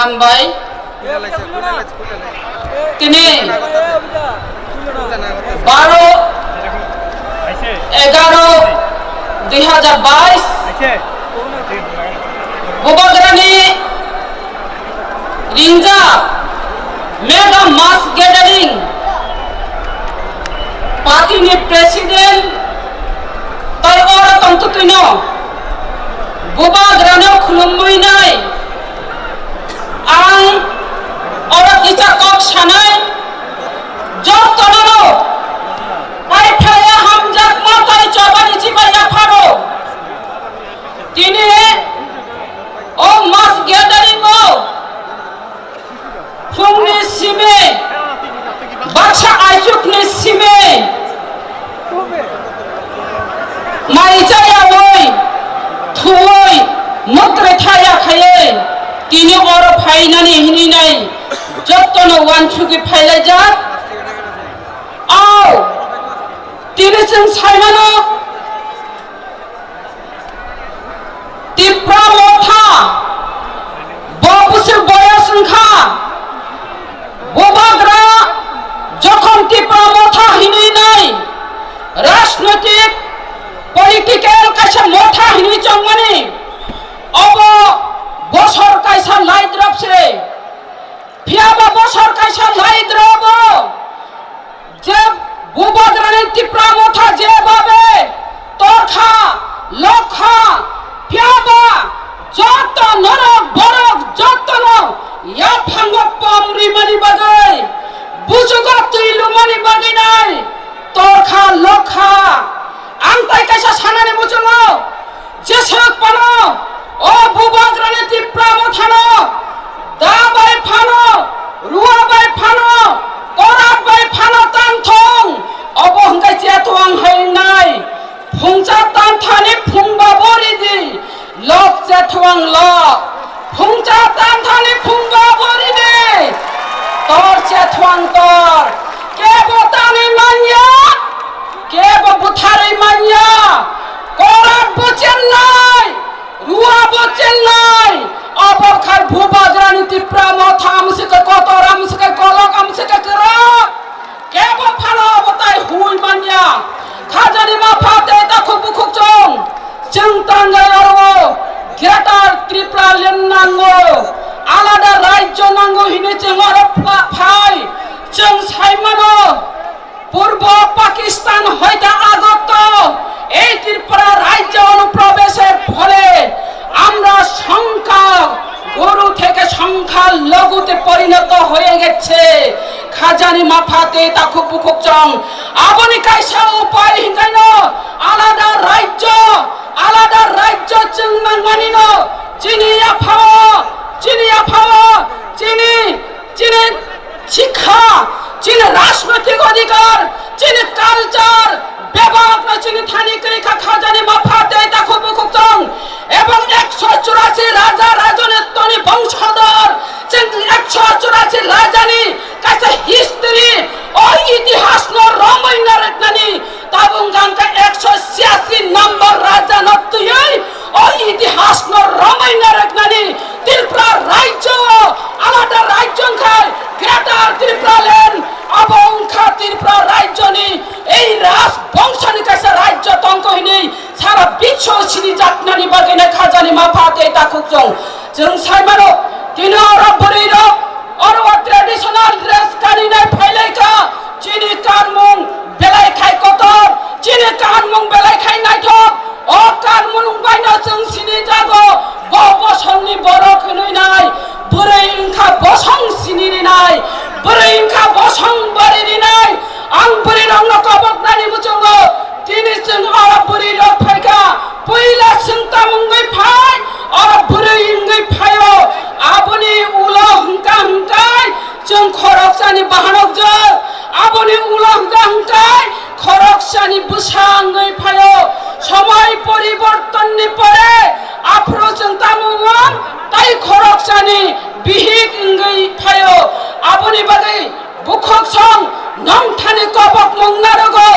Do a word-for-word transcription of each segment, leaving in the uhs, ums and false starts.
Hambai. Tini baro egaro dui hazar bais Bubagrani ringjak mega mass gathering party ni president tai oro tongtwtwino Bubagrano khulumwi nai. Ang oro kisa kok sanai, jotono no hai phaiya hamjakma tai chobani chibai yapharo. Tini o mass gathering o phungni simi, baksa aichukni simi, mai chayawi, thuwi, mutre thaya khaiwi, tini oro phainani hinwi nai, jotono uansugwi phailaijak. Au, tini chwng saimano, Tipra Motha, bo bwswk boyos wngkha, Bubagra jokhon Tipra Motha hinwi nai, rajnoitik, political kaisa motha hinwi chongmani, obo bosor kaisa laidrop se. Phiyaba bosor kaisa laidrobo je Bubagrani Tipra Motha jebhabe torkha, lokha, phiyaba joto norok borok jotono yaphango pom rimani bagwi, bujugo twi lumani bagwi nai torkha, lokha. Ang tai kaisa sanani muchungo, jeswk phano o Bubagrani Tipra Mothano da bai phano, rua bai phano, korat bai phano tang thung, obo hwnkhe chetwang hai wngnai. Phungcha tanthani phungba bo ridi, lok chetwang lok. Phungcha tanthani phungba bo ridi, tor chetwang tor. Kebo tangwi manya, kebo butharwi manya. Korat bo chennai, rua bo chennai. Obo khai Bubagrani Tipra Motha amsike kotor, amsike kolok, amsike kwrak. Kebo phano obo tai hui manya. Khajani mapha tei takhuk bukhuk chwng. Chwng tangwi oro Greater Tripura Land nango. Alada rajyo nango hinwi chwng oro pha-, phai. Chwng sai mano. পূর্ব পাকিস্তান হইতে আগত এই ত্রিপুরা রাজ্যে অনুপ্রবেশের ফলে আমরা সংখ্যা গুরু থেকে সংখ্যা লঘুতে পরিণত হয়ে গেছে। Khajani mapha tei takhuk bukhuk chwng. Aboni kaisa upai hinkaino alada rajyo, alada rajyo chwng nangmanino chini yaphao, chini yaphao, chini, chini Sikha, chini rajnoitik odhikar, chini culture, bebak no chini thani kwrwi kha khajani mapha tei takhuk bukhuk chwng. Ebong ekso churasi raja rajanitwni bongsodur, chwng ekso churasi rajani kaisa history, o itihas no romwi narwknani tabuk hwnkha ekso chiyasi number raja no twiwi o itihas no romwi narwknani Tripura rajyo alada rajyo wngkhai Greater Tripura Land abo wngkha Tripura rajyoni ei raj bongsoni kaisa rajyo tongkha hinwi sara biswo sinijaknani bagwino khajani mapha tei takhuk chwng. Chwng sai mano, tini oro bwrwi rok oro o traditional dress kaninai phailaikha, chini kanmung belai khai kotor, chini kanmung belai khai naithok. O kanmung baino chwng sinijago, bo bosongni borok hinwi nai, bwrwi wngkha bosong sini rinai, bwrwi wngkha bosong bari rinai. Ang bwrwi rokno koboknani muchungo, tini chwng oro bwrwi rok phaikha, puila chwng tamo wngwi phai, oro bwrwi wngwi phaio, aboni ulo hwnkha hwnkhe chwng khoroksani bahanokjak, aboni ulo hwnkha hwnkhe khoroksani bwsa wngwi phaio, somoi poribortonni pore aphuru chwng tamo wng tai khoroksani bihik wngwi phaio. Aboni bagwi bukhuk song nongthani kobokmung narogo.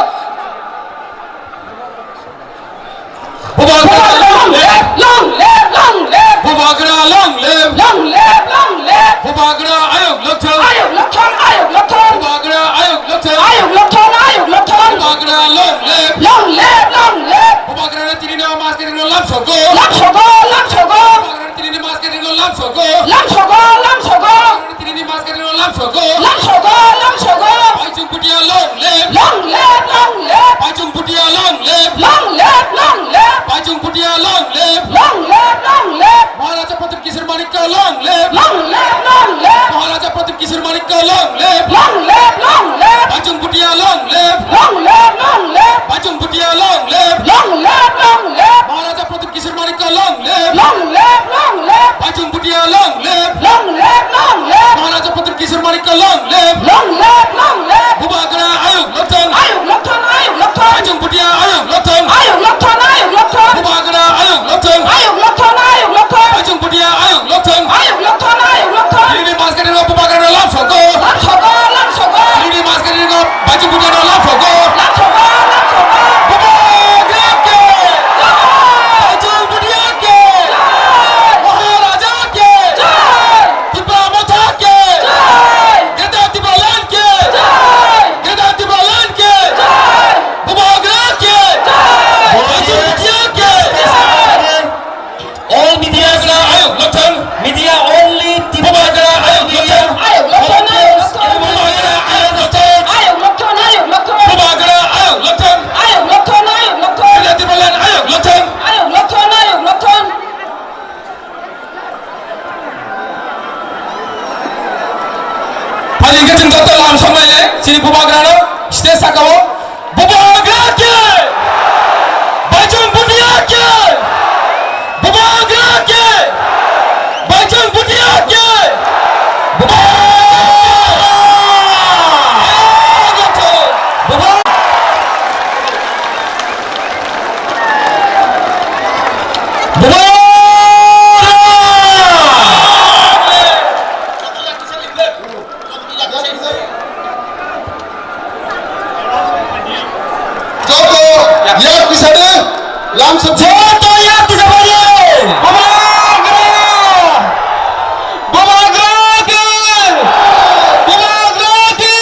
Bubagra long live! Long live, long live! Bubagra long live! Long live, long live! Bachung Bhutia long live! Long live, long live! Maharaja Pradyut Kishore Manikya long live! Long live, long live! Maharaja Pradyut Kishore Manikya long live! Long live, long live! Bachung Bhutia long live! Long live, long live! Bachung Bhutia long live! Long live, long live! Maharaja Pradyut Kishore Manikya long live! Long live, long live! Bachung Bhutia long live! Long live, long live! Maharaja Pradyut Kishore Manikya long live! Long live, long live! Bubagra ayuk lokthang! Ayuk lokthang, ayuk lokthang! Bachung Bhutia ayuk lokthang! Ayuk lokthang, ayuk lokthang! Bubagra ayuk lokthang! Ayuk lokthang, ayuk lokthang! Bachung Bhutia ayuk lokthang! Ayuk lokthang, ayuk lokthang! Nini mas gari no Bubagra no lam sogo! Lam sogo, lam sogo! Nini mas gari no Bachung Bhutia no lam sogo! Lam sogo, lam sogo! Bubagra ke! Jai! Bachung Bhutia ke! Jai! Maharaja ke! Jai! Tipra Motha ke! Jai! Greater Tipraland ke! Jai! Greater Tipraland ke! Jai! Bubagra ke! Jai! Bachung Bhutia ke! Jai! All media ayuk lokthang! Media only Bubagra ayuk lokthang! Ayuk lokthang, ayuk lokthang! Bubagra ayuk lokthang! Ayuk lokthang, ayuk lokthang! Bubagra ayuk lokthang! Ayuk lokthang, ayuk lokthang! Greater Tipraland ayuk lokthang! Ayuk lokthang, ayuk lokthang! Phai hwnkhe chwng joto lam soknai le chini Bubagra no stage saka o. Bubagra ke! Bachung Bhutia ke! Bubagra ke! Bachung Bhutia ke! Bubagra! Bubagra! Joto yak tisani lamsok. Joto yak tisani. Bubagra! Bubagra ki! Bubagra ki!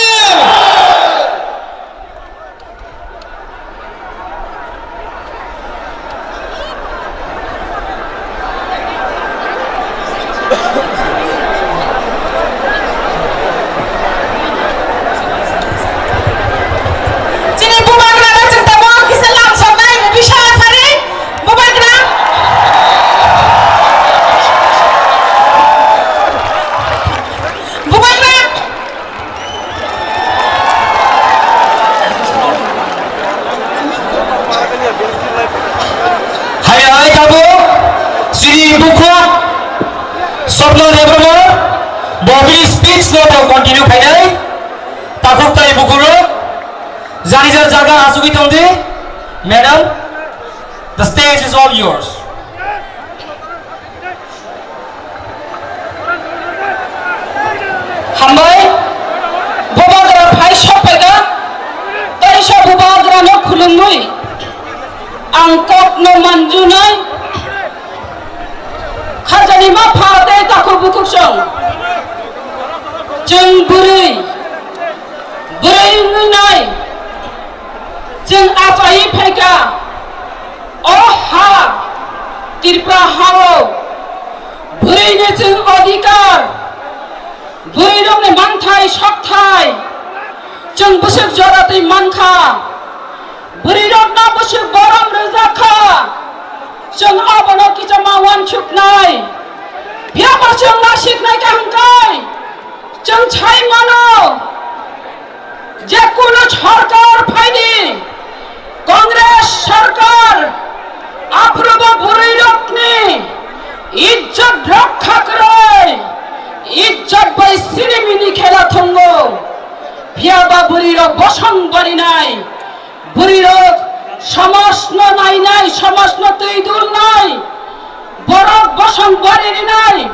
Chini Bubagra no chwng tabuk kisa lam soknai, Bisha Athari, Bubagra. Bubagra. Hai hai tabuk chini bukhuk Swapna Debbarma bo bini speech no bo continue khainai. Takhuk tai bukhuk rok jani jar jaga achugwi tongdi. Madam, the stage is all yours. Hambai, Bubagra phai sokphaikha, tei sa Bubagrano khulumwi ang kokno manjunai, khajani ma pha tei takhuk bukhuk song. Chwng bwrwi, bwrwi wngwi nai, chwng achaiwi phaikha. O ha, Tripura ha-o bwrwini chwng odhikar, bwrwirokni manthai sokthai chwng bwswk jora twi mankha, bwrwirokno bwswk borom rwjakha, chwng abono kichama uansuknai, phiyaba chwng nasiknai kaham kai. Chwng sai mano, je kuno sarkar phaidi, Congress sarkar, aphuru bo bwrwirokni ijjot rokha kwrwi, ijjot bai sinimini khela thwngo. Phiyaba bwrwirok bosong barinai, bwrwirok somajno nainai, somajno twi dulnai, borok bosong bari rinai.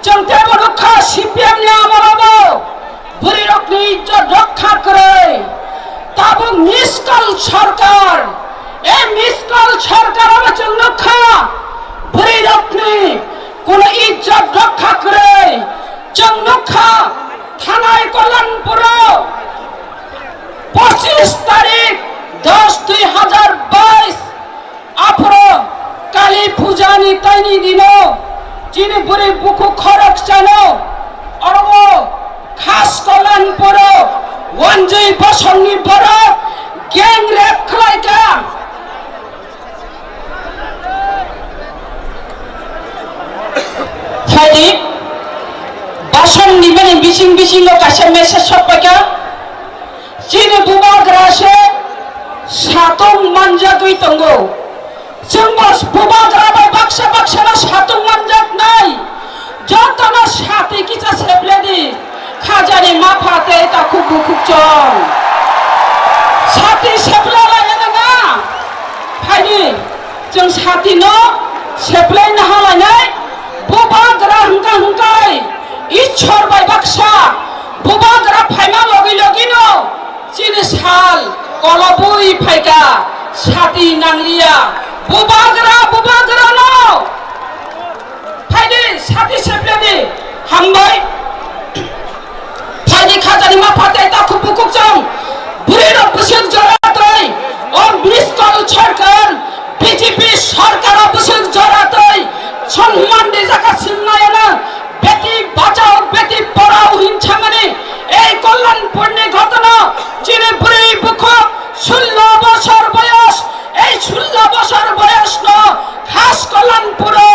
Chwng teibo nukha C P M ni amolobo bwrwirokni ijjot rokha kwrwi. Tabuk miskol sarkar, ei miskol sarkarobo chwng nukha bwrwirokni kuno ijjot rokha kwrwi. Chwng nukha Thanai Kalyanpuro pochis tarik dos dui hazar bais, aphuru Kali Puja ni taini dino chini bwrwi bukhuk khoroksano oro Khas Kalyanpuro wanjwi bosongni borok gang rape khlaikha. Phaidi, basong ni mani bising bisingo kaisa message sok paikha. Chini bubagra se satung manjagwi tongo. Chwngbo bubagra bai baksa baksa no satung manjaknai. Jotono sati kisa sepledi. Khajani mapha tei takhuk bukhuk chong. Sati sepla lai nang na. Phaidi, chwng sati no seplai nahalainai. Bubagra hwnkha hwnkhe Ishwar bai baksa. Bubagra phaima logi logi no. Chini sal kolobwi phaikha, sati nangliya. Bubagra, bubagra no. Phaidi, sati sepledi. Hambai. Phaidi khajani mapha tei takhuk bukhuk chong. Bwrwi rok bwswk jora tei. O miss call sarkar. B J P sarkar o bwswk jora tei. Sonman dijakha swngnai ano. Beti bachao, beti porao hinsamani ei Kalyanpurni ghotona, chini bwrwi bukhuk sullo bosor boyos, ei sullo bosor boyosno khas Kalyanpuro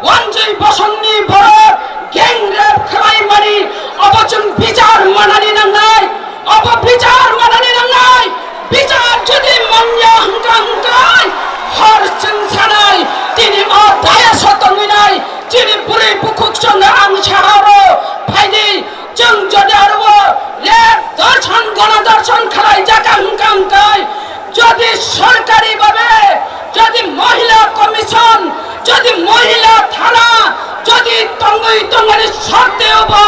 wanjwi bosongni borok gang rape khlaimani, obo chwng bichar manani nangnai. Obo bichar manani nangnai, bichar jodi manya hwnkha hwnkhe hor chwng sanai, tini o dayas o tongwinai, chini bwrwi bukhuk chwngno ang sahoro phaidi, chwng jodi aro o rape dorshon, gono dorshon khlai jaka hwnkha hwnkhe, jodi sorkari babe, jodi mohila commission, jodi mohila thana, jodi tongwi tongmani sorteo bo,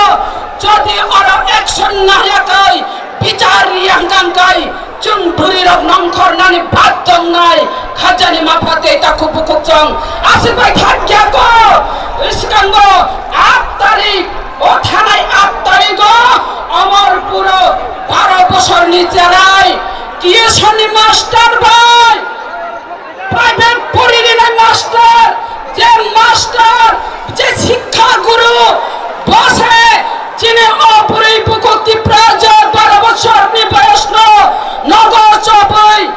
jodi oro action nahiyakai, bichar riyangkangkai, chwng bwrwi rok nongkhornani bad tongnai, khajani mapha tei takhuk bukhuk chong, aswk bai thakya ko, swkango aat tarik, o thanai aat tarik o, Amarpuro baro bosorni cherai, tuition ni master bai, private pori rinai master, je master, je sikha guru, bose chini o bwrwi bukhuk Tipra je baro bosorni boyosno nogo chobwi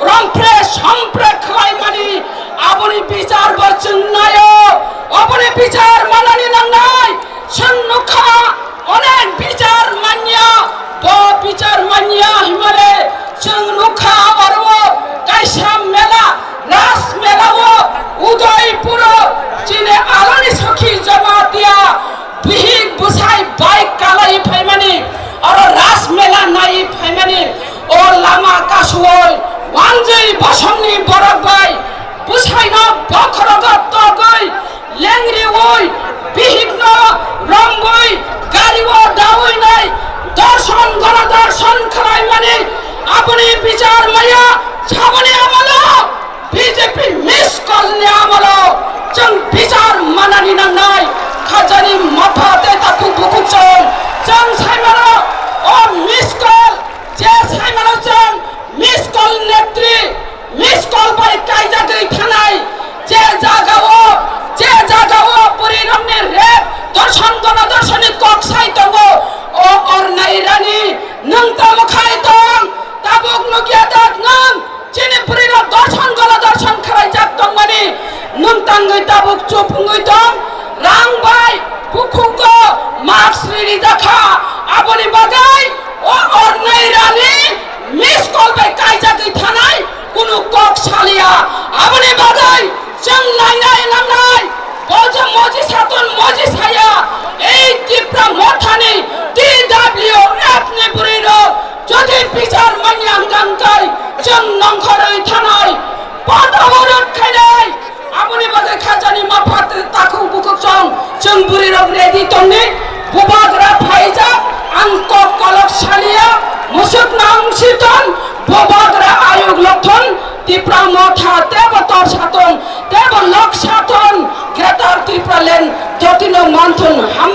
rompre sompre khlaimani, aboni bichar bo chwng naio, oboni bichar manani nangnai. Chwng nukha onek bichar manya, bo bichar manya himale chwng nukha oro kaisa mela, Ras Mela o Udaipuro chini aloni sokhi Jamatia bihik bwsai bike kalai phaimani, oro Ras Mela nai phaimani, o lama kasuoi wanjwi bosongni borok bai bwsaino bokhorogo togwi lengriwi, bihikno romwi, gario dawi nai dorshon, gono dorshon khlaimani, aboni bichar maya saboni amalo B J P miss call ni amalo chwng bichar manani nangnai, khajani mapha tei takhuk bukhuk chwng, chwng saimano o miss call, je saimano chwng miss call netri, miss call bai kaijagwi thanai, je jagao, je jagao bwrwirokni rape, dorshon gono dorshonni kok sai tongo, o Ornai Rani, nwng tamo khai tong, tabuk nukya da nwng, chini bwrwirok dorshon gono dorshon khlaijak tongmani, nwng tangwi tabuk chup wngwi tong, rang bai bukhugo mask ririjakha, aboni bagwi o Ornai Rani miss call bai kaijagwi thanai kunu kok saliya. Aboni bagwi chwng nainai nangnai, bo je moji saton moji saya, ei Tipra Mothani T W F ni bwrwirok jodi bichar manya hwnkha hwnkhe chwng nongkhorwi thanai, poto borot khainai. Aboni bagwi khajani mapha tei takhuk bukhuk chwng, chwng bwrwirok ready tongni, bubagra phaijak, ang kok kolok saliya, musuk nang siton, bubagra ayuk lokthon, Tipra Motha tebo tor saton, tebo lok saton, Greater Tipraland jotino manthon, ham